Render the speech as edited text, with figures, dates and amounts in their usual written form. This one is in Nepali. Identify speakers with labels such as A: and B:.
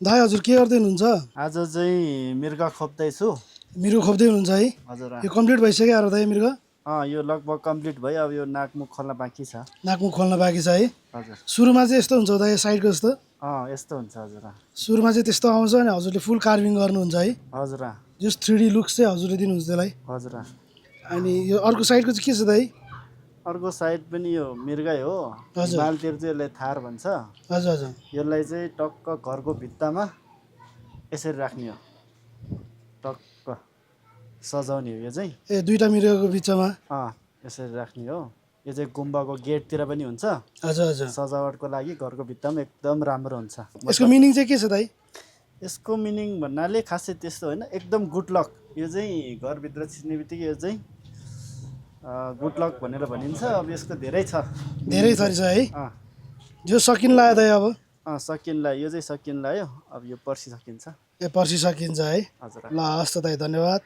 A: दाइ हजुर के गर्दै हुनुहुन्छ?
B: आज चाहिँ मृग खोप्दैछु।
A: मृग खोप्दै हुनुहुन्छ है?
B: हजुर
A: यो कम्प्लिट भइसक्यो आरो दाइ मृग?
B: यो लगभग कम्प्लिट भयो। अब यो नाकमुख खोल्न बाँकी छ।
A: नाकमुख खोल्न बाँकी छ है?
B: हजुर
A: सुरुमा चाहिँ यस्तो हुन्छ दाइ साइडको जस्तो?
B: यस्तो हुन्छ हजुर।
A: सुरुमा चाहिँ त्यस्तो आउँछ अनि हजुरले फुल कार्भिङ गर्नुहुन्छ है?
B: हजुर
A: जस 3D लुक्स चाहिँ हजुरले दिनुहुन्छ त्यसलाई।
B: हजुर।
A: अनि यो अर्को साइडको चाहिँ के छ दाइ?
B: अर्को साइड पनि यो मृगै हो। हिमालतिर चाहिँ यसलाई थार भन्छ।
A: हजुर हजुर।
B: यसलाई चाहिँ टक्क घरको भित्तामा यसरी राख्ने हो। टक्क सजाउने हो यो चाहिँ।
A: ए दुईटा मृगको बिचमा?
B: यसरी राख्ने हो। यो चाहिँ गुम्बाको गेटतिर पनि हुन्छ।
A: हजुर हजुर।
B: सजावटको लागि घरको भित्तामा एकदम राम्रो हुन्छ।
A: यसको मिनिङ चाहिँ के छ दाइ?
B: यसको मिनिङ भन्नाले खासै त्यस्तो होइन, एकदम गुड लक। यो चाहिँ घरभित्र छिर्ने बित्तिकै यो चाहिँ गुड लक भनेर भनिन्छ। अब यसको धेरै छ,
A: धेरै थरी छ है? जो सकिन लाग्यो दाइ अब?
B: सकिनलाई यो चाहिँ सकिन लाग्यो। अब यो पर्सि सकिन्छ।
A: ए पर्सि सकिन्छ है?
B: हजुर।
A: ल हस् त दाइ धन्यवाद।